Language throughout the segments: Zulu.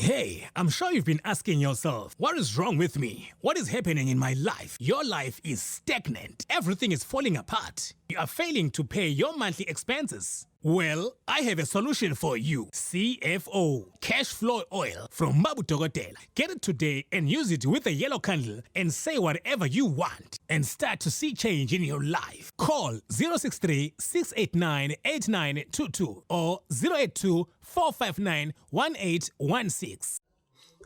Hey, I'm sure you've been asking yourself, what is wrong with me? What is happening in my life? Your life is stagnant. Everything is falling apart. You are failing to pay your monthly expenses. Well, I have a solution for you. CFO, Cash Flow Oil from Mabu Dokotela. Get it today and use it with a yellow candle and say whatever you want and start to see change in your life. Call 063 689 8922 or 082 459 1816.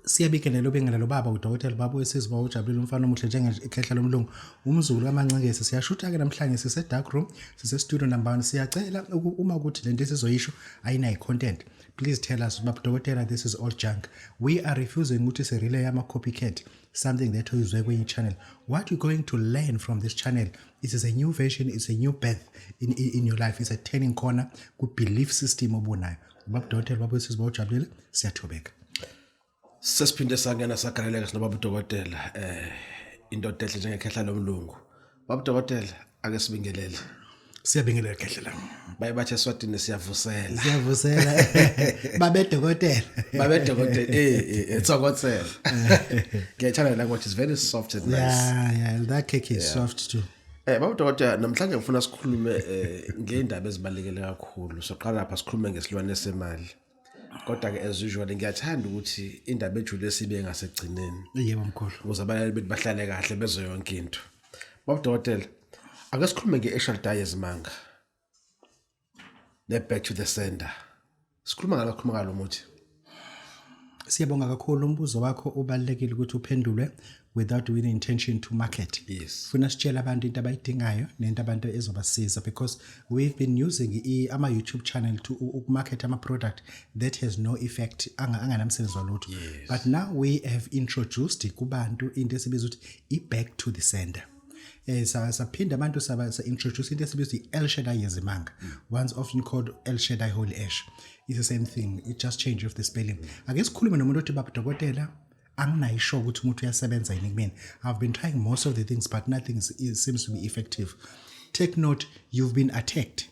Siyabingelela ubingelelo baba udokotela baba wesizwe ujabulile umfana omuhle njengekhehla lomlungu umzukulu kaMancekesi. Siyashutha ke namhlanje, sise dark room, sise studio number 1. Siyacela uma ukuthi lento esizoyisho ayinayo content, please tell us, "Baba dokotela, this is all junk." We are refusing ukuthi si relay ama copycat, something that uyizwe kwenye channel. What you're going to learn from this channel, it is a new version, it's a new birth in your life, it's a turning corner ku belief system obunayo. Baba dokotela baba wesizwe ujabulile, siyathobeka. Sesiphinde sangena sagaleleka sinobaba udokotela, indoda enhle njengekhehla lomlungu. Baba udokotela, ake sibingelele. Siyabingelela, khehla lami. Baye bathi eSwatini siyavusela. Siyavusela, babe dokotela. Babe dokotela, ethokothela. Ngiyayithanda le language, is very soft and nice. Yeah, that cake is soft too. Baba udokotela, namhlanje ngifuna sikhulume ngeindaba ezibalekele kakhulu. Soqala lapha sikhulume ngesilwane semali. Kodwa ke, as usual, ngiyathanda ukuthi indaba ejule sibe ngasegcineni. Yebo, mkhulu. Ukuze abalaleli bethu bahlale kahle bezwe yonke into. Baba udokotela, ake sikhulume nge-El Shaddai yezimanga. Ne back to the sender. Sikhuluma ngalo, khuluma ngalo muthi. Siyabonga kakhulu, umbuzo wakho ubalulekile ukuthi uphendulwe without with the intention to market. Funa sitshele abantu into abayidingayo nento abantu ezobasiza, because we've been using ama YouTube channel to ukumarket ama product that has no effect, anganamsebenzi walutho. But now we have introduced kubantu into esibiza ukuthi i back to the sender. Saphinda abantu saba sa introduce into esibiza i-El Shaddai yezimanga, once often called El Shaddai Holy Ash. It's the same thing, it just change of the spelling. Ake sikhulume nomuntu othi, "Baba dokotela, anginayo sure ukuthi umuntu uyasebenza yini kumina. I've been trying most of the things, but nothing seems to be effective." Take note, you've been attacked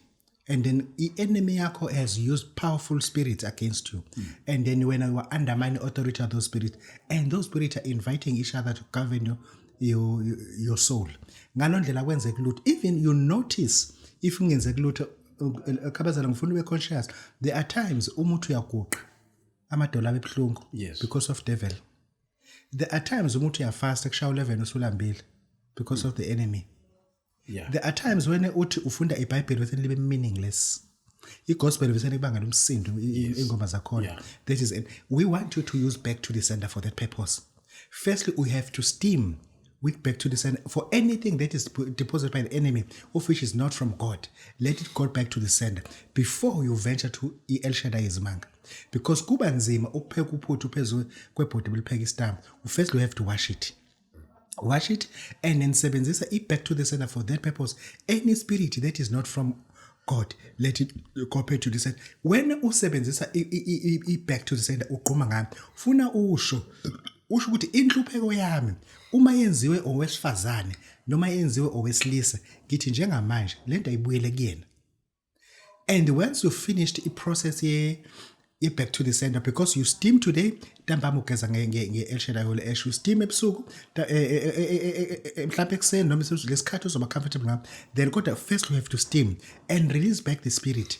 and then i-enemy yakho has used powerful spirits against you, and then when you are undermining authority of those spirits, and those spirits are inviting each other to govern your soul. Ngalo ndlela kwenzeka lutho. Even you notice if kungenzeka lutho, khabazela, ngifuna ube conscious. There are times umuntu uyaguqa, amadolo abe buhlungu because of devil. There are times umuntu uyafasta, kushaya 11 usulambile because of the enemy. There are times when uthi ufunda iBhayibheli bese libe meaningless, igospel bese libangela umsindo, ingoma zakhona. That is it. We want you to use back to the sender for that purpose. Firstly, we have to steam with back to the sender for anything that is deposited by the enemy, of which is not from God. Let it go back to the sender before you venture to i-El Shaddai yezimanga, because kuba nzima ukupheka uphuthu phezu kwebhodi belipheka isitambu. Firstly, you have to wash it, wash it and then sebenzisa i-back to the sender for that purpose. Any spirit that is not from God, let it go back to the sender. When usebenzisa i-back to the sender, uqhuma ngami, funa usho ukuthi inhlupheko yami, uma yenziwe owesifazane noma yenziwe owesilisa, ngithi njengamanje lento ayibuyele kuyena. And once you finished i-process ye back to the sender, because you steam today, ntambama ugeza nge-El Shaddai Holy Ash. You steam ebusuku, mhlawumbe ekuseni noma lesikhathi uzoba comfortable ngapho then. Kodwa first you have to steam and release back the spirit.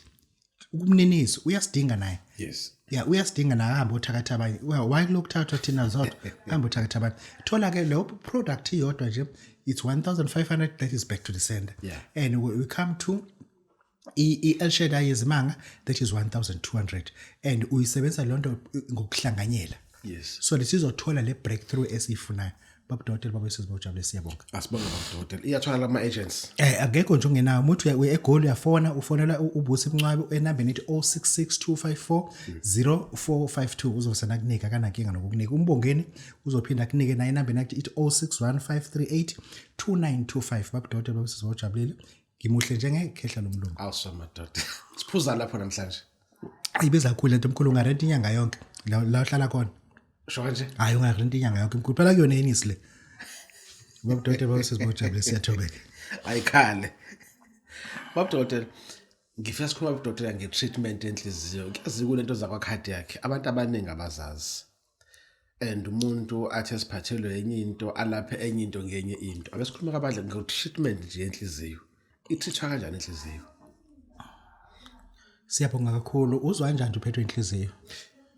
Umninizi uyasidinga naye. Yeah, uyasidinga naye, ahambe othakatha abanye. Well, why kulokhu thathwa thina zodwa? Hambe othakatha abanye. Thola ke leyo product iyodwa nje, it's 1500. That is back to the sender. And we come to i-El Shaddai yezimanga, that is 1200, and uyisebenzisa lonto ngokuhlanganyela so lesizothola le breakthrough esiyifunayo. Baba dokotela, baba sizibojabule, siyabonga. Asibonge, baba dokotela. Iyathola ama agents? Akekho nje ungenayo umuntu. EGoli uyafona, ufonela uBusi Mncwabe enambeni ethi 066 254 0452, uzosena kunika, akanankinga nokukunika. Umbongeni uzophinda akunike naye enambeni yakhe ithi 061 538 2925. Baba dokotela, baba sizibojabulile, ngimuhle njengekhehla lomlungu. Awusho madoda, siphuza lapho namhlanje. Ayibiza kakhulu lento, mkhulu. Ungarenta inyanga yonke la uhlala khona. Sho kanje? Hayi, ungarenta inyanga yonke, mkhulu, phela kuyona yenisi le. Baba dokotela, baba sizibojabulile, siyathobeka. Ayikhale, baba dokotela. Ngifisa sikhuluma, baba dokotela, nge-treatment yenhliziyo. Kuyazi kunento zakwa-cardiac, abantu abaningi abazazi. And umuntu athi esiphathelwe enye into, alaphe enye into ngenye into. Ake sikhulume kabadle ngo-treatment nje yenhliziyo. I-treat-wa kanjani inhliziyo? Siyabonga kakhulu. Uzwa kanjani uphethwe inhliziyo?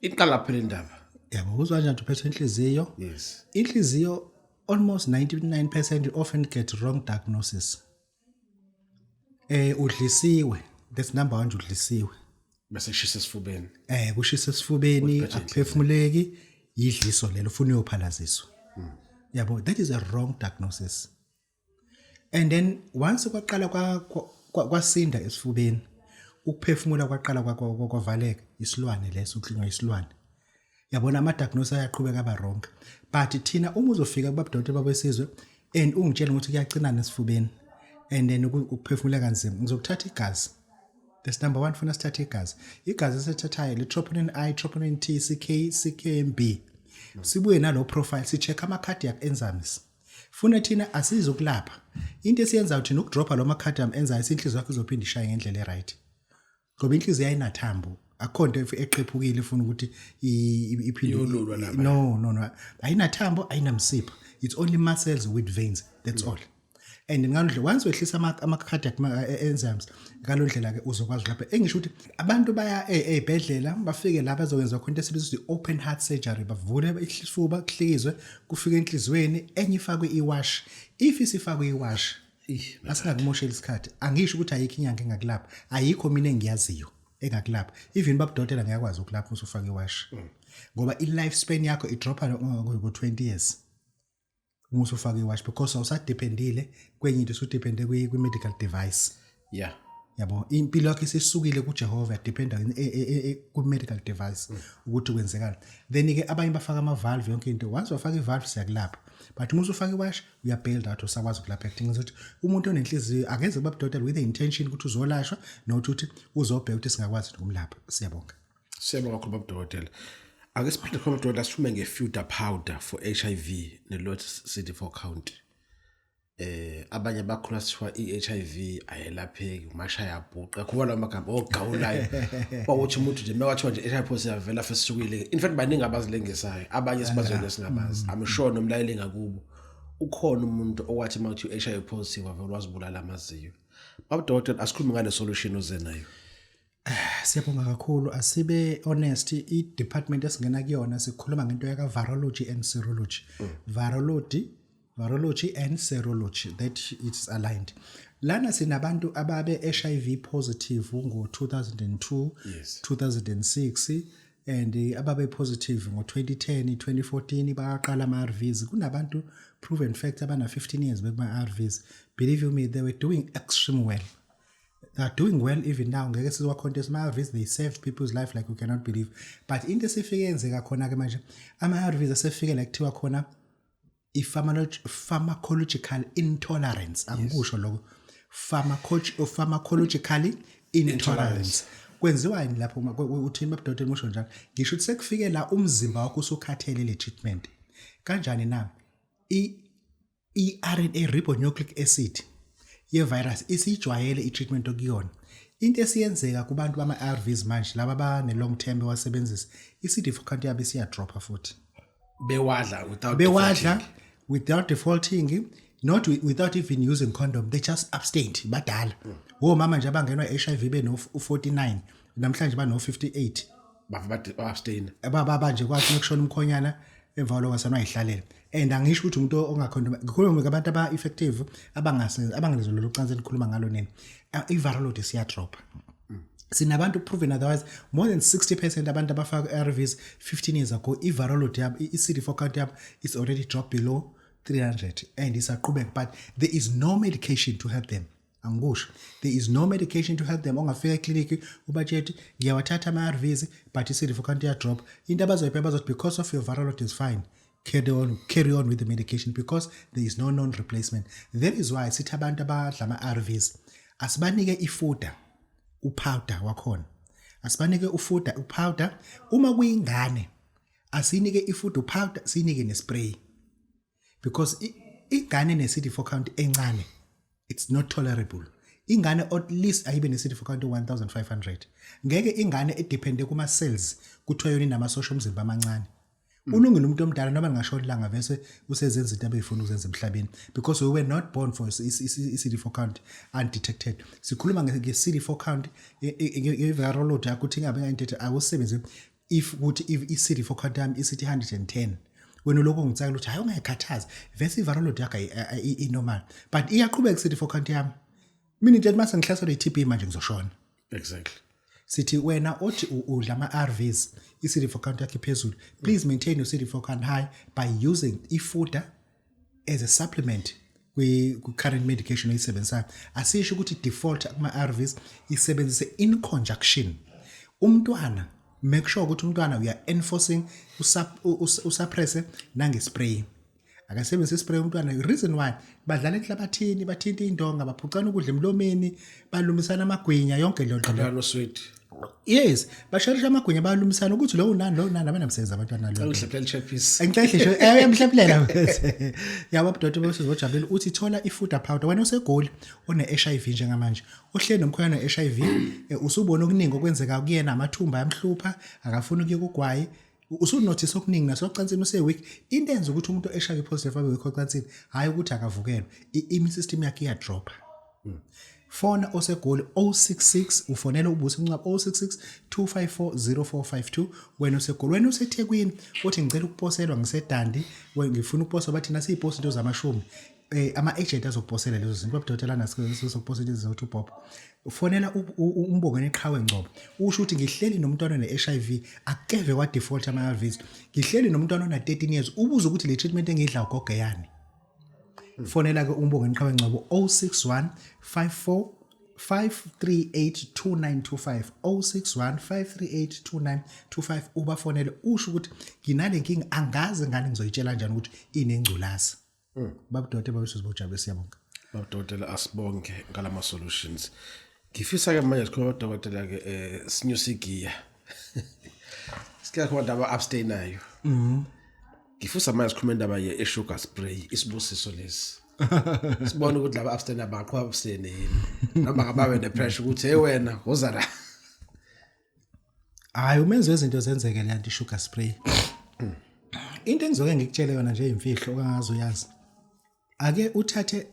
Iqala phela indaba. Yabo, uzwa kanjani uphethwe inhliziyo? Yes. Inhliziyo, almost 99% often get wrong diagnosis. Udlisiwe, that's number 1, udlisiwe. Bese kushisa esifubeni. Kushisa esifubeni, Uphethwe. Akuphefumuleki, yidliso lelo, ufuna uyophalaziswa. Yabo, that is a wrong diagnosis. And then once kwaqala kwasinda esifubeni, ukuphefumula kwaqala kwavaleka, isilwane leso, uklinywa isilwane. Yabona, ama-diagnosis ayaqhubeka aba wrong, but thina uma uzofika kubabudokotela babesizwe and ungitshela ukuthi kuyacinana esifubeni and then ukuphefumula kanzima, ngizokuthatha igazi. That's number one. Funa sithathe igazi. Igazi esithathayo le-troponin I, troponin T, CK, CKMB. Sibuye nalo profile, si-check ama-cardiac enzymes. Funa thina asizokulapha. Into esiyenzayo thina ukudropha lo ma-cardiac enzymes, inhliziyo yakho izophinda ishaye ngendlela e-right, ngoba inhliziyo ayinathambo, akukho nto eqephukile ifuna ukuthi iphinde Iyolulwa lapha. No, ayinathambo, ayinamsipha. It's only muscles with veins, that's all. And ngaloo once wehlisa ama-cardiac enzymes ngaloo ndlela ke uzokwazi lapha. Engisho ukuthi abantu baya ey'bhedlela, bafike la bazokwenza khona into esibiza ukuthi open heart surgery, bavule isifuba, kuhlikizwe, kufike enhliziyweni, enye ifakwe iwashi. If isifakwe iwashi, asingakumosheli isikhathi. Angisho ukuthi ayikho inyanga engakulapha, ayikho mina engiyaziyo engakulapha. Even babudokotela ngiyakwazi ukulapha usufake iwashi, ngoba i-life span yakho idropha ngo-20 years uma usufake iwashi, because awusadependile kwenye into, usudepende kwi-medical device. Yabo, impilo yakho isisukile kuJehova, yadependa ku-medical device ukuthi kwenzekani. Then ke abanye bafaka ama-valve, yonke into. Once wafaka i-valve, siyakulapha, but uma usufaka iwashi, uya-bailed out, usakwazi ukulapha. Kudinga ukuthi umuntu onenhliziyo akeze kubabudokotela with the intention ukuthi uzolashwa, not ukuthi uzobheka ukuthi singakwazi ukumlapha. Siyabonga. Siyabonga kakhulu, babudokotela. Ake siphinde khona, dokotela, siphume nge-Fuda powder for HIV ne-low CD4 count. Abanye bakhula sithiwa i-HIV ayelapheki, umashaya abhuqa, khuba lawo magama ogawulayo. Kwawuthi umuntu nje mewathiwa nje HIV positive avela fesukile. In fact, baningi abazilengisayo, abanye sibaziyo nesingabazi. I'm sure nomlayeli ngakubo ukhona umuntu owathi uma kuthiwa HIV positive wavela wazibulala amaziyo. Babudokotela, asikhulume ngale solution oze nayo. Siyabonga kakhulu. Asibe honest, i-department esingena kuyona sikhuluma ngento yaka virology and serology. Virology and serology, that it's aligned. Lana sinabantu ababe HIV positive ngo-2002, 2006, and ababe positive ngo-2010, 2014, bayaqala ama-ARVs. Kunabantu, proven fact, abana 15 years bekuma-ARVs. Believe you me, they were doing extreme well. They are doing well even now. Ngeke siwa-contest ama-ARVs, they save people's life like you cannot believe. But into esifike yenzeka khona-ke manje, ama-ARVs asefike la kuthiwa khona i-pharmacological intolerance. Angikusho lokho, pharmacologically intolerance. Kwenziwani lapho? Uthini, babudokotela, musho njalo? Ngisho ukuthi sekufike la umzimba wakho usukhathele le treatment. Kanjani na? I-RNA, ribonucleic acid ye-virus, isijwayele i-treatment okuyona. Into esiyenzeka kubantu bama-ARVs manje, laba abane-long term bewasebenzisa, i-CD4 count yabo isiyadropha futhi. Bewadla without Bewadla defaulting. Without defaulting, not without even using condom, they just abstained. Badala omama nje abangenwa i-HIV beno-49, namhlanje bano-58. Bave ba-abstain. Baba nje kwathi mekushona umkhonyana, emva kwaloko sanwayihlalela. And angisho ukuthi umuntu ongakhondom, ngikhuluma ngabantu aba-effective, abangenzo lolu cansi enikhuluma ngalo nini. I-viral load siyadropha. Sinabantu, proven otherwise, more than 60% abantu abafaka ARVs 15 years ago, i-viral load yabo, i-CD4 count yabo is already dropped below 300 and isaqhubeka, but there is no medication to help them. Angikusho, there is no medication to help them. Ongafika ekliniki ubatshela ukuthi ngiyawathatha ama-ARVs, but i-CD4 count iyadrop, into abazoyibheka bazothi because of your viral load is fine, carry on, carry on with the medication, because there is no known replacement. That is why sithi abantu abadla ama-ARVs asibanike ifuda upowder wakhona, asibanike ufuda upowder. Uma kuyingane, asinike ifuda upowder, sinike nespray, because ingane ne-CD4 count encane, it's not tolerable. Ingane at least ayibe ne-CD4 count 1500. Ngeke ingane edepende kuma cells kuthiwa yona inamasosha omzimba amancane. Ulungile umuntu omdala noma ngingashona ilanga vese usezenza into abeyifuna ukuzenza emhlabeni, because we were not born for i-CD4 count undetected. Sikhuluma nge-CD4 count, i-viral load yakho ukuthi ingabe undetected, awusebenzi if ukuthi if i-CD4 count yami isithi 110, wena lokho ngitsakela ukuthi hayi, ungayikhathazi, vese i-viral load yakho i-normal, but iyaqhubeka i-CD4 count yami. Mina into ethi mase ngihlaselwe i-TB manje ngizoshona. Sithi wena othi udla ama-ARVs, i-CD4 count yakho iphezulu, please maintain your CD4 count high by using iFuda as a supplement kwi-current medication oyisebenzisayo. Asisho ukuthi default kuma-ARVs, isebenzise in conjunction. Umntwana, make sure ukuthi umntwana we are enforcing usuppresse nange-spray. Akasebenzise ispray umntwana. Reason why, badlala enhlabathini, bathinta indonga, baphucana ukudla emlomeni, balumisana amagwinya, yonke leyo nto leyo. Qhamuka sweet. Yes, basharisha amagwinya, balumisana ukuthi lo unani, lo unani, abanamsebenzi abantwana lo. Awuhleplela chappies. Ngicela nje emhleplela yabo budoda bese uthi thola iFuda powder. Wena osegoli one HIV njengamanje, uhleli nomkhwena ne HIV, usubona okuningi okwenzeka kuyena, amathumba ayamhlupha, akafuni ukuya kugwayi, usunothisa okuningi nasocansini use-weak. Into enza ukuthi umuntu o-HIV positive abe weak ocansini, hhayi ukuthi akavukelwe, i-immune system yakhe iyadropha. Fona osegoli 066, ufonela uBusi Mncwabo 066 254 0452. Wena osegoli, wena oseThekwini uthi ngicela ukuposelwa, ngiseDundee, ngifuna ukuposwa, bathi nasiyiposa into zamashumi, ama-agent azokuposela lezo zinto babudokotela nasizokuposa into ezizothi ubhobho. Fonela uMbongeni Qhawe Ngcobo, usho ukuthi ngihleli nomntwana ne-HIV, akeve kwa-default ama-ARVs, ngihleli nomntwana ona-13 years, ubuze ukuthi le treatment engiyidla ugogo yani. Fonela ke uMbongeni Qhawe Ngcobo 061 54 538 2925, 061 538 2925. Ubafonele usho ukuthi nginale nkinga, angazi ngani, ngizoyitshela kanjani ukuthi inengculazi. Babudokotela, babusizwe bojabule, siyabonga. Babudokotela, asibonke ngalama solutions. Ngifisa ke manje sikhuluma dokotela ke sinyusa igiya. Sike khona indaba abstainayo. Ngifisa manje sikhuluma indaba ye sugar spray, isibusiso lesi. Sibone ukuthi laba abstainer baqhubeka abstain yini noma ngababe ne pressure ukuthi hey wena, woza la. Hayi, umenzi wezinto zenzeke le anti sugar spray. Into engizoke ngikutshele yona nje imfihlo ongazi uyazi. Ake uthathe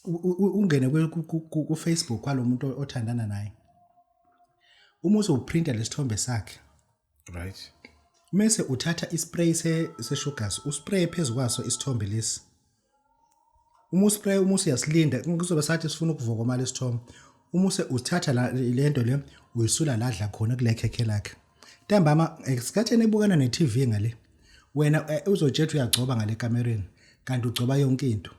ungene ku Facebook kwalomuntu othandana naye. Uma uzoprinta lesithombe sakhe, mase uthatha ispray se sugars, uspray phezulu kwaso isithombe lesi. Uma uspray, uma usuyasilinda, kuzobe sathi sifuna ukuvokomala isithombe. Uma use uthatha la lento le, uyisula ladla khona kule khekhe lakhe. Ntambama esikhatheni ebukana ne-TV ngale, wena uzotshetha uyagcoba ngale kamereni, kanti ugcoba yonke into.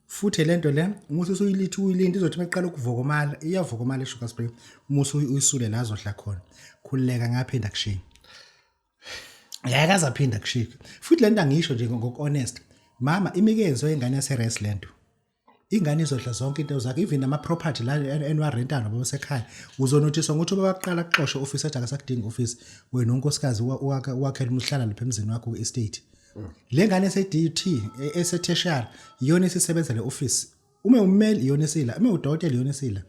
Futhi lento le uma usuyilithi uyilinda, izothi meqala ukuvokomala, iyavokomala i-sugar spray. Uma usuyisule la azodla khona, khululeka, ngaphinda kushiya. Yayakaze aphinda kushiya. Futhi lento angisho nje ngoku-honest. Mama, imikezo yengane yaseres lento. Ingane izodla zonke into zakho, even ama-property la eniwarentayo noma basekhaya. Uzonothiswa ngokuthi ubaba kuqala kuxoshe office, ethi akasakudingi office. Wena unkosikazi wakhela umhlala lapha emzini wakho ku-estate. Le ngane ese-DUT, ese-tertiary, iyona esisebenza le office. Uma ummeli iyona esila, uma udokotela iyona esila.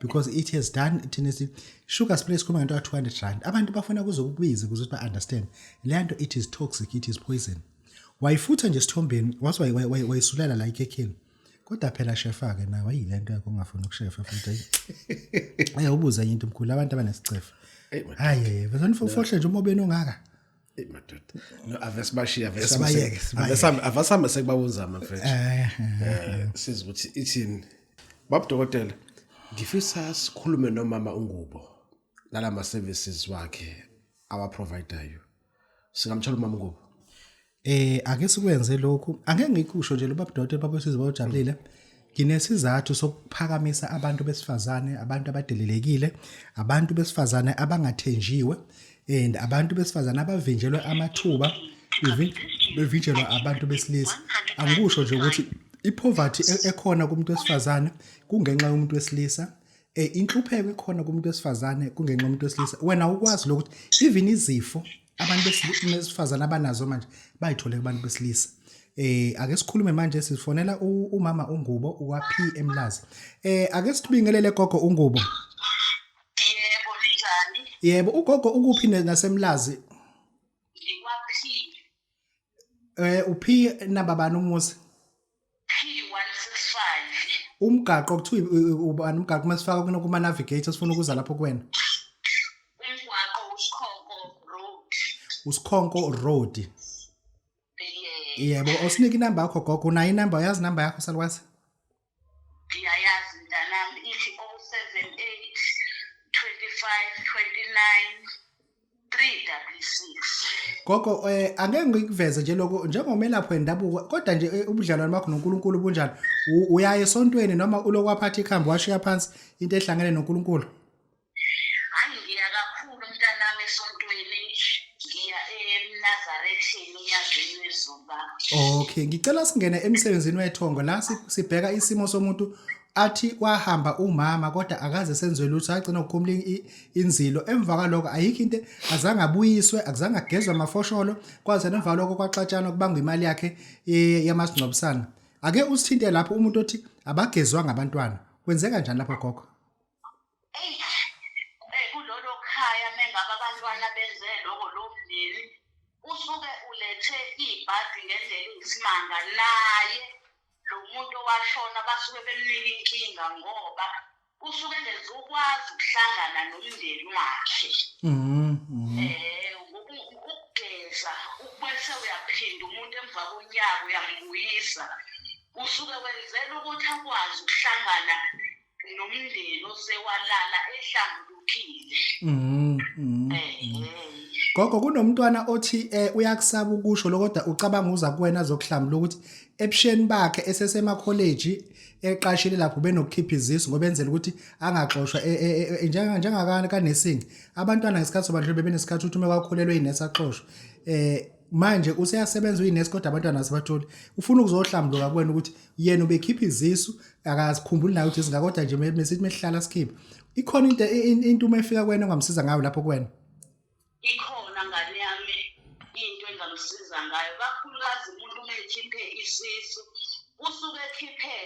Because it has done thina si sugar spray sikhuluma ngento ka R200. Abantu bafuna kuze kubize ukuze ba understand. Le nto it is toxic, it is poison. Wayifutha nje esithombeni, wase wayisulela la ikhekheni. Kodwa phela shefa ke nawe ayilento yakho ungafuni ukushefa futhi ayi. Ayi, ubuze enye into mkhulu, abantu abanesicefe. Hey, madoda. Hayi, bese nifohle nje umobeni ongaka. Hey madoda. No, ave sibashiya, ave Sibayeke, sibayeke. Ave sambe sekubabunzama mfethu. Sizwe ukuthi ithini. Babudokotela, ngifisa sikhulume nomama uNgubo nalama services wakhe awa-providayo. Singamthola umama uNgubo? Ake sikwenze lokhu. Angeke ngikusho nje lo babudokotela, babesiza bawujabulile. Nginesizathu sokuphakamisa abantu besifazane, abantu abadelelekile, abantu besifazane abangathenjiwe, and abantu besifazane abavinjelwe amathuba, bevinjelwa abantu besilisa. Angikusho nje ukuthi ipoverty ekhona kumuntu wesifazane kungenxa yomuntu wesilisa. Inhlupheko ekhona kumuntu wesifazane kungenxa yomuntu wesilisa. Wena ukwazi lokuthi even izifo abantu besifazane abanazo manje bayithole kubantu besilisa. Ake sikhulume manje, sifonela umama uNgubo wa P Emlazi. Ake sibingelele gogo uNgubo. Yebo, ninjani? Yebo, ugogo ukuphi naseMlazi? Ngikwa P. Uphi namba bani umuzi? P165. Umgaqo kuthiwa ubani umgaqo masifaka kuna kuma navigator sifuna ukuza lapho kuwena? Umgwaqo uSikhonko Road. Usikhonko Road. Yebo. Yebo, osinike inamba yakho gogo, unayo inamba, uyazi inamba yakho salukwazi? Ngiyayazi mntanami, ithi 078 25 29 366. Gogo, angeke ngikuveze nje lokho njengomelaphi wendabuko, kodwa nje ubudlelwane bakho noNkulunkulu bunjani? Uyaye esontweni noma ulokhu waphatha ikhambi washiya phansi into ehlangene noNkulunkulu? Hayi, ngiya kakhulu mntanami esontweni, ngiya eNazaretheni uNyazini weZulu. Okay, ngicela singene emsebenzini wethongo la sibheka isimo somuntu athi wahamba umama kodwa akaze senziwe lutho, agcina ukukhumula inzilo. Emva kwalokho ayikho into, azange abuyiswe, akuzange agezwe amafosholo, kwaze emva kwalokho kwaxatshanwa kubangwa imali yakhe yamasingcwabisane. Ake usithinte lapho umuntu othi abagezwanga abantwana, kwenzeka kanjani lapho gogo? Eyi, kulolo khaya mengabe abantwana benze lokho, lo mndeni usuke ulethe ibhadi ngendlela eyisimanga. Naye lo muntu owashona basuke bemnika inkinga ngoba usuke engezukwazi ukuhlangana nomndeni wakhe. Ukugeza bese uyaphinda umuntu emva konyaka uyambuyisa, usuke wenzela ukuthi akwazi ukuhlangana nomndeni osewalala ehlambulukile. Gogo, kunomntwana othi uyakusaba ukusho lo, kodwa ucabanga uza kuwena azokuhlambula ukuthi ebusheni bakhe esesemakholeji eqashile lapho benokukhipha izisu ngoba enzela ukuthi angaxoshwa njengakani kanesingi. Abantwana ngesikhathi sobandlululo bebenesikhathi ukuthi uma kwakhulelwe inesi axoshwe. Manje useyasebenza uyinesi kodwa abantwana asebatholi. Ufuna ukuzohlambuluka kuwena ukuthi yena ubekhipha izisu, akazikhumbuli naye ukuthi izinga, kodwa nje mesithi mehlala sikhipha. Ikhona into uma efika kuwena ongamsiza ngayo lapho kuwena? Ikhona ngane yami into engamsiza ngayo, kakhulukazi umuntu uma ekhiphe isisu usuke ekhiphe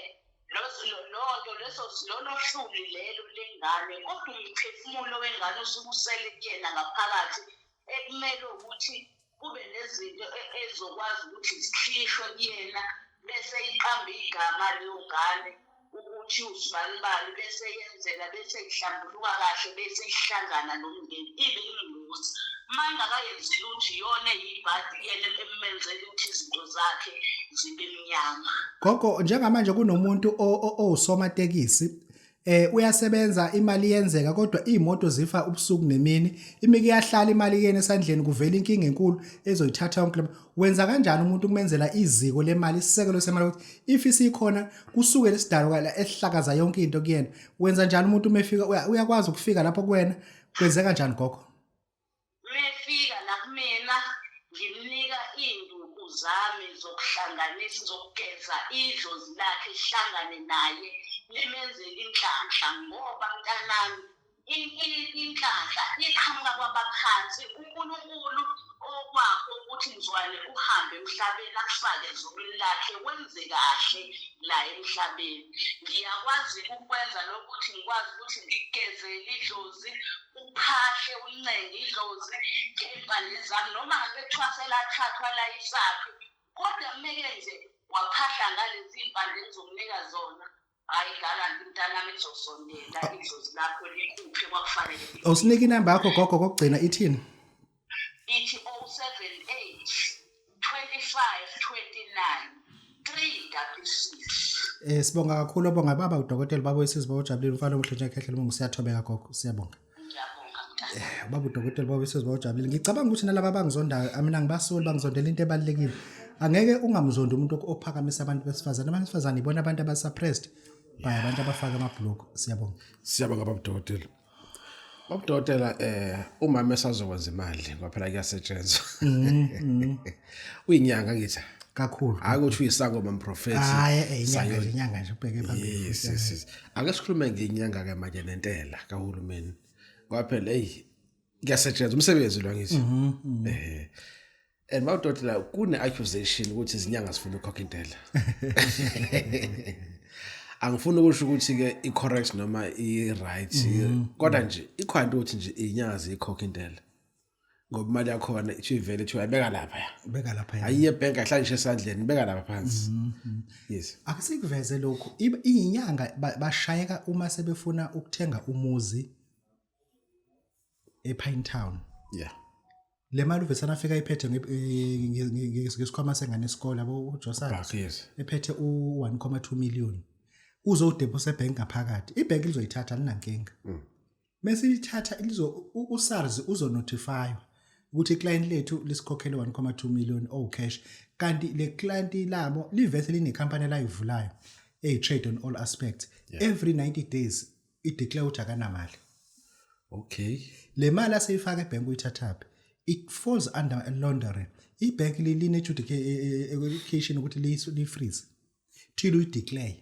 lonto leso lolo hluli lelo lengane, kodwa umphefumulo wengane usuke usele kuyena ngaphakathi, ekumele ukuthi kube nezinto ezokwazi ukuthi zikhishwe kuyena, bese iqamba igama leyo ngane ukuthi usibanibani, bese yenzeka, bese ihlambuluka kahle, bese ihlangana nomndeni, ibe ingozi. Uma ingakayenzi lutho, iyona eyibhadi kuyena emenzela ukuthi izinto zakhe zibe mnyama. Gogo, njengamanje kunomuntu owusomatekisi, uyasebenza, imali iyenzeka, kodwa iy'moto zifa ubusuku nemini, imike iyahlala imali kuyena esandleni, kuvela inkinga enkulu ezoyithatha yonke le. Wenza kanjani umuntu ukumenzela iziko lemali, isisekelo semali, ukuthi if isikhona kusuke lesidalo esihlakaza yonke into kuyena? Wenza njani umuntu uma efika, uyakwazi ukufika lapho kuwena? Kwenzeka kanjani gogo? Mefika la kumina ngimnika iy'nduku zami zokuhlanganisa, zokugeza idlozi lakhe lihlangane naye, limenzele inhlanhla. Ngoba mntanami, inhlanhla iqhamuka kwabaphansi. uNkulunkulu okwakho ukuthi mzwane uhambe emhlabeni akufake ezulwini lakhe, wenze kahle la emhlabeni. Ngiyakwazi ukwenza lokuthi ngikwazi ukuthi ngigezele idlozi, uphahle, uncenge idlozi ngey'mpande zami, noma ngabe kuthiwa selathathwa layisaphi, kodwa kumeke nje waphahla ngalezi iy'mpande engizokunika zona. Hhayi garanti mntanami, lizosondela idlozi lakho likuphe kwakufanele. Awusinike inamba yakho gogo kokugcina, ithini? Ithi 078 25 29 366. Sibonga kakhulu, obonga baba udokotela baba wesizwe bawujabulile, umfana omuhle nje khehla, siyathobeka gogo, siyabonga. Ngiyabonga mntana. Baba udokotela baba wesizwe bawujabulile. Ngicabanga ukuthi nalaba abangizondayo, mina ngibasoli, bangizondela into ebalulekile. Angeke ungamzondi umuntu ophakamisa abantu besifazane. Abantu besifazane ibona abantu abasuppressed by abantu abafaka amabhuluku. Siyabonga. Siyabonga baba udokotela. Baba udokotela, umama esazokwenza imali ngoba phela kuyasetshenzwa. Uyinyanga ngithi. Kakhulu. Hayi ukuthi uyisangoma mprofeti. Hayi, inyanga nje, inyanga nje ubheke phambili. Yes. Ake sikhulume ngenyanga ke manje nentela kahulumeni. Ngoba phela hey kuyasetshenzwa umsebenzi lo ngithi. And baba udokotela, kune accusation ukuthi izinyanga zifuna ukukhokha intela. Angifuni ukusho ukuthi ke i correct noma i right, kodwa nje ikhona into ukuthi nje izinyanga ziyikhokha intela. Ngoba imali yakhona ithivele thiwa ibeka lapha. Beka lapha. Ayiye ebhenki, ahlale nje esandleni, beka lapha phansi. Yes. Ake sikuveze lokhu. Iyinyanga bashayeka uma sebefuna ukuthenga umuzi ePine Town. Le mali uvesana afika iphethe ngesikhwama sengane esikole yabo uJoseph. Back, yes. Ephethe u1.2 million. Uzodeposa ebank ngaphakathi. Ibank lizoyithatha, alinankinga. Bese ilithatha lizo uSARS uzonotify ukuthi iclient lethu lisikhokhele 1.2 million oh cash, kanti le client labo livese line company layivulayo ey trade on all aspects. Every 90 days ideclare ukuthi akanamali. Le mali aseyifaka ebank uyithathaphi? It falls under a laundering. Ibank line adjudication ukuthi li freeze till uyideclare.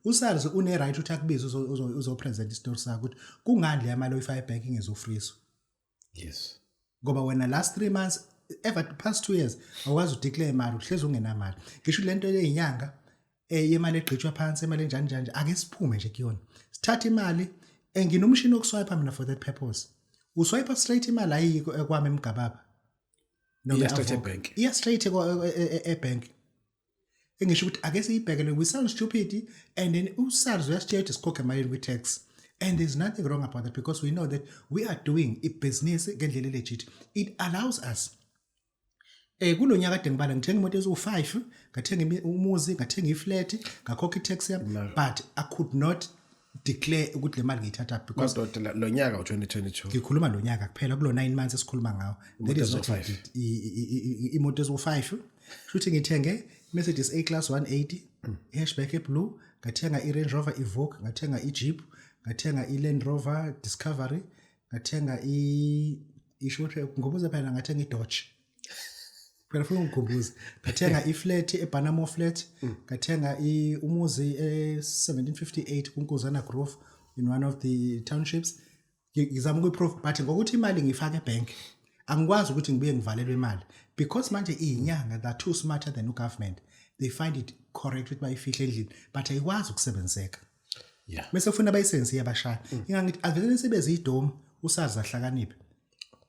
USARS une right ukuthi akubize uzo present isitori sakho ukuthi kungani le mali oyifaka ebank ingezofreezwa. Ngoba wena last 3 months, ever past 2 years, awukwazi udeclare imali, uhlezi ungenamali. Ngisho lento leyinyanga yemali egqitshwa phansi, imali enjani njani, ake siphume nje kuyona, sithathe imali. Nginomshini wokuswipe mina for that purpose. Uswipe straight, imali ayikho ekwami emgababa. Noma Iya straight e-Avoca. e-bank. Iya straight e-bank. Engisho ukuthi ake siyibhekele, we sound stupid, and then uSARS uyasitshela ukuthi sikhokhe imali kwi-tax, and there's nothing wrong about that because we know that we are doing ibhizinisi ngendlela legit. It allows us kulonyaka kade ngibala, ngithenga imoto eziwu-5, ngathenga umuzi, ngathenga iflat, ngakhokha i-tax yami, but I could not declare ukuthi le mali ngiyithatha because Madoda, lo nyaka u2022. Ngikhuluma lo nyaka kuphela, kulo 9 months esikhuluma ngawo. That is what I eziwu-five. did. Imoto eziwu-5, shuthi ngithenge Mercedes A Class 180 hatchback eblue, ngathenga i-Range Rover Evoque, ngathenga i-Jeep, ngathenga i-Land Rover Discovery, ngathenga isho ukuthi ngikhumbuze phela, ngathenga i-Dodge phela, funa ungikhumbuze, ngathenga iflat eBanamo flat, ngathenga umuzi e-1758 kuNkuzana Grove in one of the townships. Ngizama ukuyiproof, but ngokuthi imali ngiyifake ebank, angikwazi ukuthi ngibuye ngivalelwe imali because manje iyinyanga, they're too smarter than ugovernment. They find it correct ukuthi bayifihle endlini, but ayikwazi ukusebenziseka. Bese ufuna bayisebenzise, iyabashaya. Ingangithi avele sibe ziyidomu, uSARS ahlakaniphe,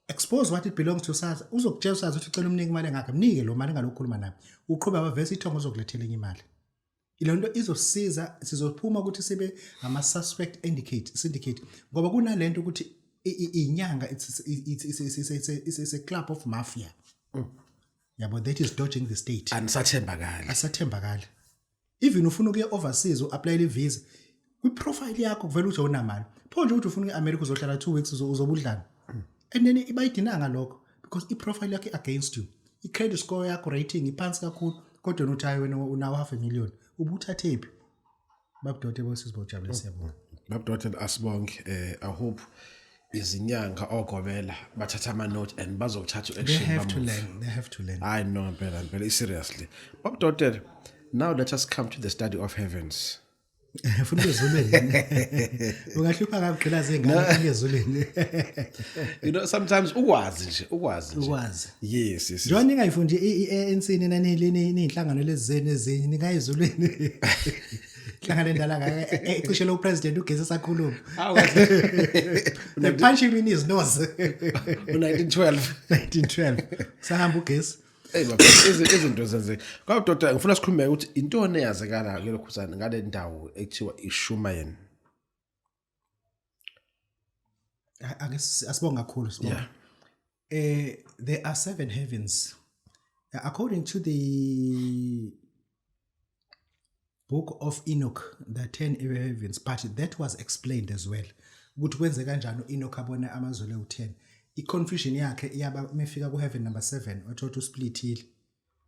expose what it belongs to SARS. Uzokutshela uSARS ukuthi ucela umnike imali engaka, mnike lo mali, engalokukhuluma naye, uqhubeka bavese ithongo, uzokulethela enye imali. Ile nto izosiza, sizophuma ukuthi sibe ama-suspect indicate syndicate, ngoba kunalento ukuthi inyanga it's a club of mafia yabo that is dodging the state. Anisathembakali. Asathembakali. Even ufuna ukuya overseas, u-applyele ivisa, kwi-profile yakho kuvela ukuthi awunamali. Pho nje ukuthi ufuna ukuya e-America, uzohlala 2 weeks, uzobe udlani? And then bayidinanga lokho because i-profile yakho i-against you, i-credit score yakho, rating iphansi kakhulu, kodwa wena uthi hayi, wena unawo half a million, ubuthathephi? Babudokotela, bosizibojabule, siyabonga. Babudokotela, asibonke. I hope izinyanga ogobela bathatha ama note and bazokuthatha They action. have to bamove. learn, they have to learn. Hayi no, ngempela ngempela, seriously. Babudokotela, now let us come to the study of heavens. Funa ukuya ezulwini? Ungahlupha ngakugqilaza ingane, ufuna ukuya ezulwini. Sometimes ukwazi nje, ukwazi nje. Ukwazi. Yes. Njengoba ningayifundi i-ANC, nina niyinhlangano lezi zenu ezinye, ningayi ezulwini? Inhlangano endala kangaka ecishele upresident ugesi esakhuluma. Hawu kahle. They punch him in his nose. U1912. 1912 sahamba ugesi. Hey baba, izinto zenzeka. Kodwa ngifuna sikhulume ukuthi intoni eyazekala kulokhuzana ngale ndawo ekuthiwa iShumayen. Ake asibonga kakhulu, sibonga. There are seven heavens. According to the Book of Enoch, the 10 heavens, but that was explained as well. Ukuthi kwenze kanjani uEnoch abone amazulu ewu10. I-confusion yakhe iyaba mefika ku heaven number 7, wathola usplitile.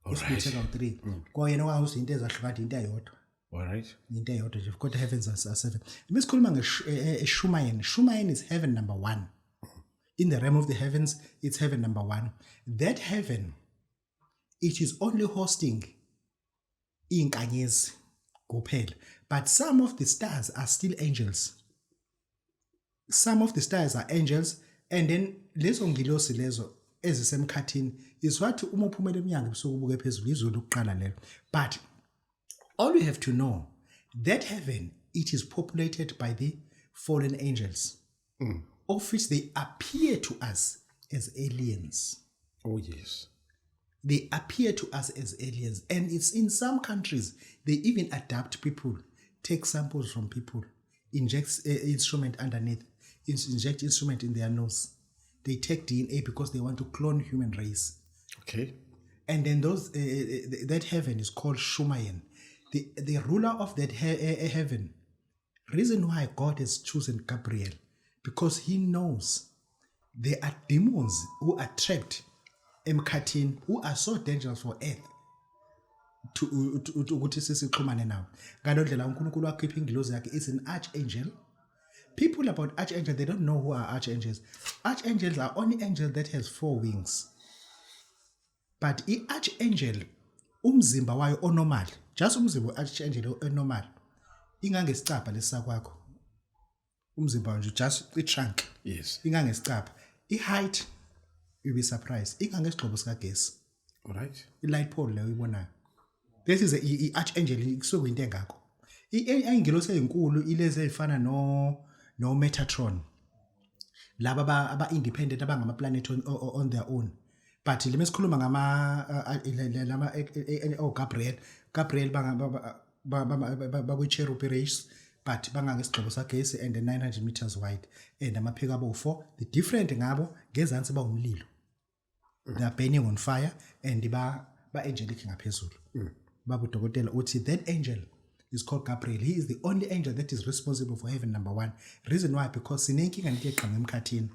Usplithe kawu3. Kwayena kwawuthi into ezahlukana into eyodwa. All right. Into eyodwa nje, kodwa heavens are seven. Mesikhuluma ngeShumayen, Shumayen is heaven number 1. In the realm of the heavens, it's heaven number 1. That heaven, it is only hosting inkanyezi kuphela, but some of the stars are still angels. Some of the stars are angels, and then lezo ngilosi lezo ezisemkhathini is what uma uphumela eminyango ebusuku ubuke phezulu, izulu lokuqala lelo. But all you have to know, that heaven, it is populated by the fallen angels, of which they appear to us as aliens. Oh yes. They appear to us as aliens, and it's in some countries they even adapt people, take samples from people, inject instrument underneath, inject instrument in their nose. They take DNA because they want to clone human race. And then those that heaven is called Shumayan, the ruler of that heaven. Reason why God has chosen Gabriel, because he knows there are demons who are trapped emkhathini, who are so dangerous for earth to ukuthi sisixhumane nawo. Ngalo ndlela uNkulunkulu wakhipha ingilozi yakhe, is an archangel. People about archangel, they don't know who are archangels. Archangels are only angels that has four wings, but i-archangel umzimba wayo onormal, just umzimba we-archangel onormal, ingangesicabha lesisakwakho, umzimba nje, just i-trunk. Ingangesicabha. I-height, you'll be surprised, ingangesigxobo sikagesi. All right. I-light pole leyo uyibonayo, this is i-archangel, kusuke kuyinto engakho. Iy'ngelosi ey'nkulu ilezi ey'fana no Metatron, laba aba-independent, abangama-planet on their own. But le mesikhuluma ngama lama oh Gabriel bakwi-cherub race, but bangangesigxobo sagesi and 900 meters wide and amaphiko abo 4. The different ngabo, ngezansi bawumlilo, they are burning on fire, and ba angelic ngaphezulu. Baba udokotela uthi that angel is called Gabriel. He is the only angel that is responsible for heaven number 1. Reason why, because sinenkinga nento eqhamuka emkhathini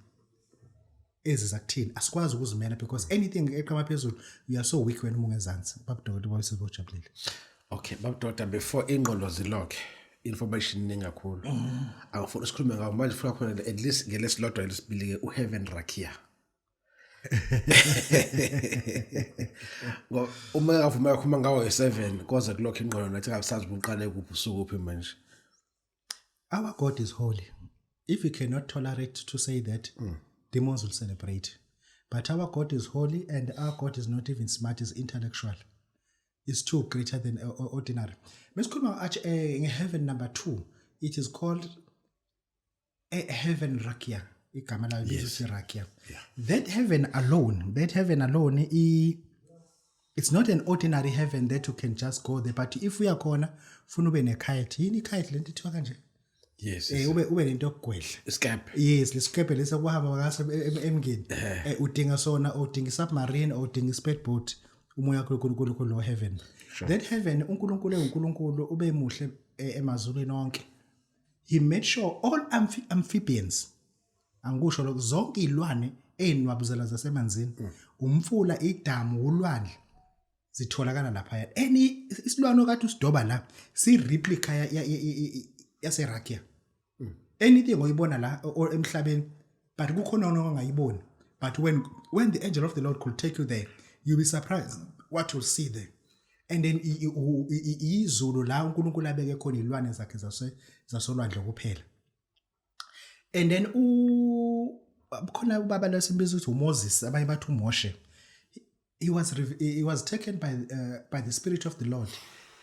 ezi zakuthini, asikwazi ukuzimela, because anything eqhama phezulu, you are so weak when uma ungezansi. Baba udokotela, bawusibojabulile. Okay, babudokotela, before ingqondo zilokhe information iningi kakhulu, angifuni sikhulume ngawo manje, funa khona at least ngelesilodwa lesibili ke, uheaven Rakia. Ngo uma ngavuma kakhuluma ngawo e7 koze kulokho ingqondo nathi ngasazi uqale kuphi usukuphi manje. Our God is holy. If we cannot tolerate to say that, demons will celebrate. But our God is holy, and our God is not even smart, is intellectual. It's too greater than ordinary. Mesikhuluma heaven number 2, it is called heaven Rakia. Igama layo lithi Rakia. That heaven alone, it's not an ordinary heaven that you can just go there. But if uyakhona, funa ube nekite. Yini ikite lento ithiwa kanje? Yes. Ube nento yokugwedla. Escape. Yes, lesikebhe lesi kuhamba ngaso emngeni. Udinga sona, udinga isubmarine, udinga ispeedboat, umoya kaNkulunkulu kulo heaven. That heaven, uNkulunkulu enguNkulunkulu ube muhle emazulwini onke. He made sure all amphibians, angikusho lokho, zonke izilwane ezinwabuzela zasemanzini, umfula, idamu, ulwandle, zitholakala lapha. Any isilwane okade usidoba la si replica yaseRakia. Anything oyibona la or emhlabeni, but kukhona ongayiboni, but when the angel of the Lord could take you there, you'll be surprised what you'll see there. And then izulu la uNkulunkulu abeke khona izilwane zakhe zasolwandle kuphela. And then u khona ubaba lesimbiza ukuthi uMoses, abanye bathi uMoshe. He was taken by the spirit of the Lord,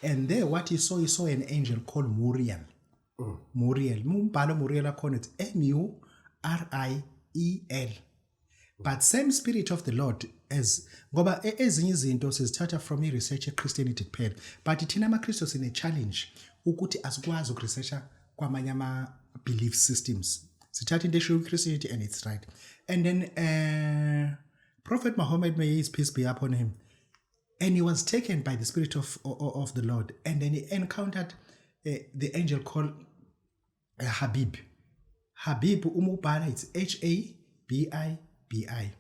and there what he saw, he saw an angel called Muriel. Muriel, umbhalo Muriel akhona, it's M U R I E L. But same spirit of the Lord, as ngoba ezinye izinto sizithatha from i-research e-Christianity kuphela, but thina amaKristu sine challenge ukuthi asikwazi ukuresearcha kwamanye ama belief systems. Sithatha into eshiwo Christianity and it's right. And then Prophet Muhammad, may his peace be upon him, and he was taken by the spirit of the Lord, and then he encountered the angel called Habib. Habib, uma ubhala, it's H A B I B I.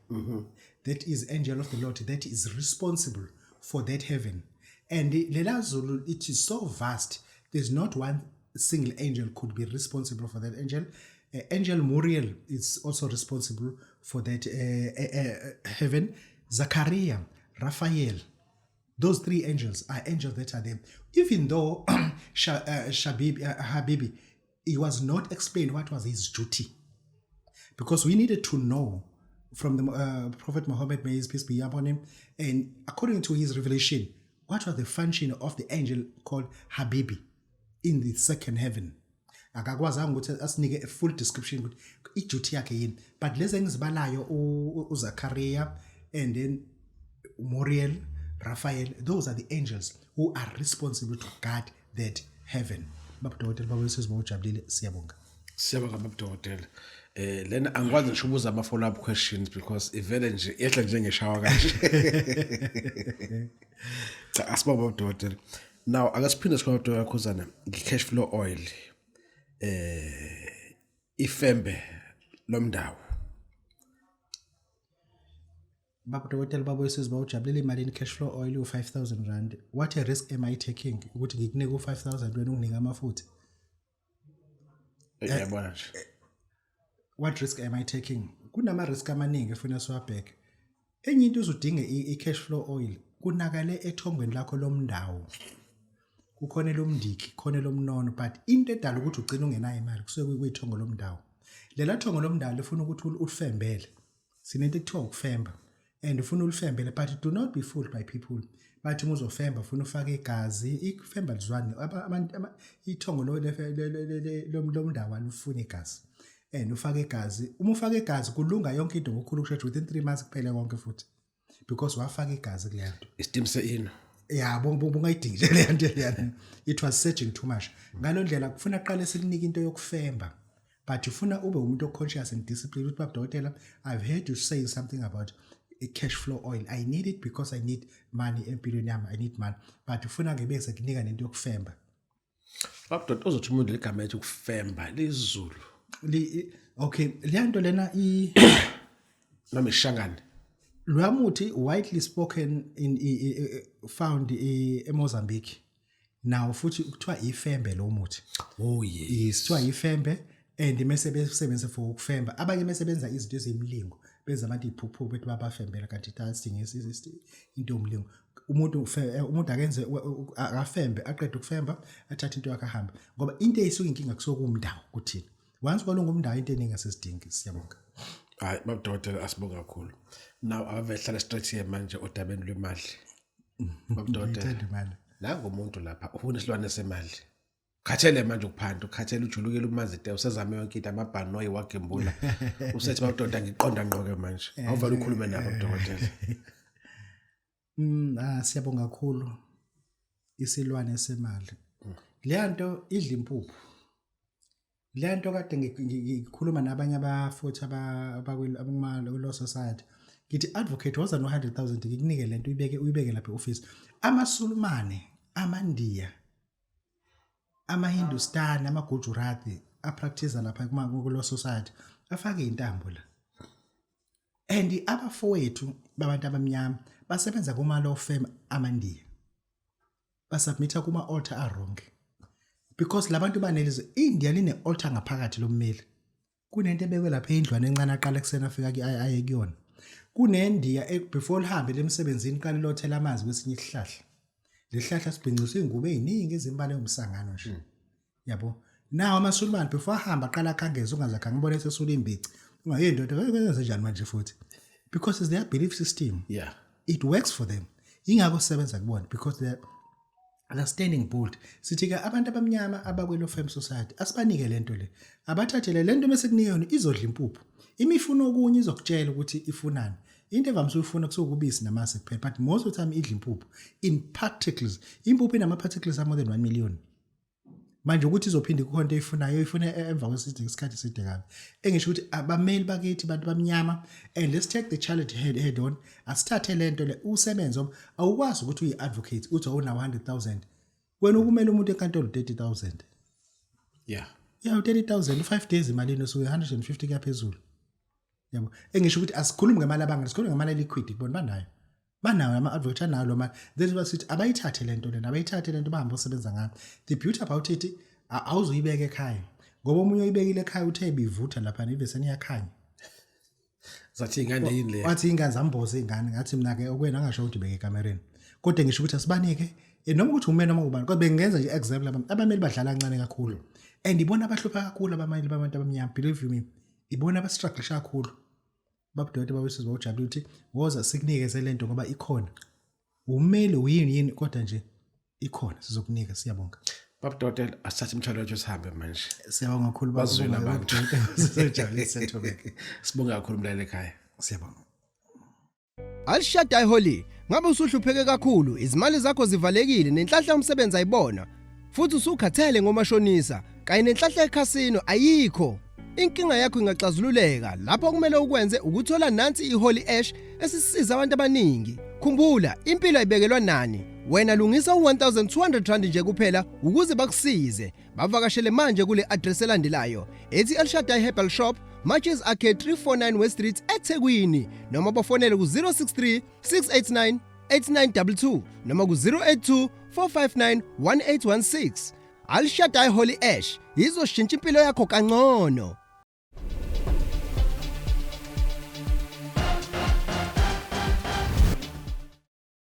That is angel of the Lord that is responsible for that heaven. And lela zulu, it is so vast, there's not one single angel could be responsible for that angel. Angel Muriel is also responsible for that heaven. Zachariah, Raphael, those three angels are angels that are there. Even though Shabib, Habibi, he was not explained what was his duty. Because we needed to know from the Prophet Muhammad, may his peace be upon him, and according to his revelation, what was the function of the angel called Habibi in the second heaven? Akakwazanga ukuthi asinike a full description ukuthi i-duty yakhe yini, but lezi engizibalayo, uZacharia and then Muriel, Raphael, those are the angels who are responsible to guard that heaven. Babudokotela, babuyisizwe, bawujabulile, siyabonga. Siyabonga, babudokotela. Lena angikwazi ngisho ukubuza ama follow up questions because ivele nje yehla njengeshawa kanje. Cha, asibonga, babudokotela. Now ake siphinde sikhona, dokotela Khuzana, nge-cash flow oil, ifembe lomndawo. Babudokotela, babuyisizwe, bawujabulile, imalini cash flow oil? U-5000 rand. What a risk am I taking ukuthi ngikunike u-5000, wena unginike amafutha? Uyabona nje. What risk am I taking? Kunama risk amaningi efuna siwabheke. Enye into, uzudinge i-cash flow oil, kunakale ethongweni lakho lomndawo. Kukhona elomndiki, khona elomnono, but into edala ukuthi ugcine ungenayo imali kusuke kuyithongo lomndawo. Lela thongo lomndawo lifuna ukuthi ulifembele. Sinento ekuthiwa ukufemba and ufuna ulifembele, but do not be fooled by people bathi uma uzofemba ufuna ufake igazi. Ifemba lizwane abantu ithongo lomndawo alufuni igazi and ufake igazi. Uma ufake igazi kulunga yonke into ngokukhulu ukushesha, within 3 months kuphele konke futhi because wafaka igazi kuleyo nto. Isitimu se-ino. Ya, bungayidingi nje leyo nto leyana, it was surging too much. Ngalo ndlela kufuna kuqale sikunike into yokufemba, but ufuna ube umuntu o-conscious and disciplined ukuthi, "Baba dokotela, I've heard you saying something about a cash flow oil. I need it because I need money empilweni yami, I need money." But ufuna ngibe sekunika nento yokufemba. Babudokotela, uzothi umuntu ligama ethi ukufemba lizulu? Okay, leya nto lena i noma ishangane? Lwamuthi widely spoken in found eMozambique now, futhi kuthiwa ifembe lo muthi. Oh yes. Kuthiwa ifembe and mase besebenzisa for ukufemba. Abanye mase benza izinto eziyimlingo, benza abantu iphuphu bethi babafembela, kanti tasidinga into yomlingo. Umuntu akenze akafembe, aqede ukufemba athathe into yakhe ahambe, ngoba into eyisuka inkinga kusuke kumndawo kuthina. Once kwalunga umndawo, into eningi asesidingi. Siyabonga. Hayi, babudokotela, asibonga kakhulu. Now abavehlala straight here manje odabeni lwemali, babudokotela. Ngiyithanda imali. Nangu umuntu lapha ufuna isilwane semali. Khathele manje ukuphanda, ukhathele, ujulukile umanzi te, usezame yonke into, amabhanoyi wagembula, usethi, "Babudokotela, ngiqonda ngqoke manje." Awuvele ukhulume nabo, dokotela. Siyabonga kakhulu. Isilwane semali. Leya nto idla impuphu. Le nto kade ngikhuluma nabanye abafuthi abakuma law society. Ngithi, "Advocate, woza no 100,000 ngikunike lento, uyibeke lapha e-office." AmaSulumane, amaNdiya, amaHindustani, amaGujarati apractice lapha kuma ku law society afake intambo la. And abafowethu babantu abamnyama basebenza kuma law firm amaNdiya. Basubmitha kuma altar a wrong. Because labantu banelizwe India line altar ngaphakathi lommeli. Kunento ebekwe lapha endlwana encane, aqala ekuseni afika aye kuyona. Kunendiya before lihambe lemsebenzini qala lothela amanzi kwesinye isihlahla. Lesihlahla sibhincisa ingubo eziningi ezimbala engumsangano nje. Yabo. Nawo amaSulumane before ahamba aqala akhangeze, ungaze ngibone esesula imbici. Ungayindoda kwenze njani manje futhi? Because it's their belief system. It works for them. Ingakho sisebenza kubona because they're standing bold. Sithi ke abantu abamnyama abakwelo firm society asibanike lento le. Abathathele lento bese kunike yona, izodla impuphu. Imifuno okunye izokutshela ukuthi ifunani. Into evamise uyifuna kusuke ubisi namasi kuphela, but most of the time idla impuphu in particles. Impuphu inama particles are more than 1 million. Manje ukuthi izophinde kukhona into eyifunayo, ifuna emva kweside isikhathi eside kabi. Engisho ukuthi abameli bakithi bantu bamnyama, and let's take the challenge head on. Asithathe lento le usebenze, ngoba awukwazi ukuthi uyi-advocate uthi awunawo 100,000. Wena ukumele umuntu enkantolo 30,000. Yeah, 30,000 5 days imalini? Usuke 150 kuyaphezulu. Yabo. Engisho ukuthi asikhulumi ngemali abangani, sikhuluma ngemali liquid, kubona banayo. Banayo ama-advocate, anayo lo mali. That's why sithi abayithathe lento lena, abayithathe lento bahambe osebenza ngayo. The beauty about it, awuzuyibeka ekhaya. Ngoba omunye uyibekile ekhaya, uthe bivutha lapha iveseni iyakhanya. Zathi ingane yini le? Wathi ingane zamboza ingane, ngathi mina ke okwena angasho ukuthi ibeke ekamereni. Kodwa ngisho ukuthi asibanike noma ukuthi ume noma ubani, kodwa bengenza nje example, abameli badlala kancane kakhulu. And ibona abahlupha kakhulu abameli babantu abamnyama, believe you me. Ibona abastrugglisha kakhulu. Babudokotela, babesizwa ujabule ukuthi woza sikunikeze lento ngoba ikhona. Umeli uyini yini, kodwa nje ikhona, sizokunika. Siyabonga. Baba Dokotela, asithathe imithwalo yethu sihambe manje. Siyabonga kakhulu baba. Bazwile abantu. Sizojabulisa Thobeka. Sibonga kakhulu mlaleli ekhaya. Siyabonga. Alishada iHolly, ngabe usuhlupheke kakhulu, izimali zakho zivalekile nenhlanhla yomsebenzi ayibona, futhi usukhathele ngomashonisa kanye nenhlanhla ekhasino ayikho. Inkinga yakho ingaxazululeka lapho kumele ukwenze ukuthola nansi iHolly Ash esisiza abantu abaningi. Khumbula, impilo ayibekelwa nani. Wena lungisa u1200 rand nje kuphela ukuze bakusize. Bavakashele manje kule address elandelayo ethi El Shaddai Herbal Shop, Matches Arcade, 349 West Street, eThekwini, noma bafonele ku-063 689 8922 noma ku-082 459 1816. Al Shaddai Holy Ash izoshintsha impilo yakho kangcono.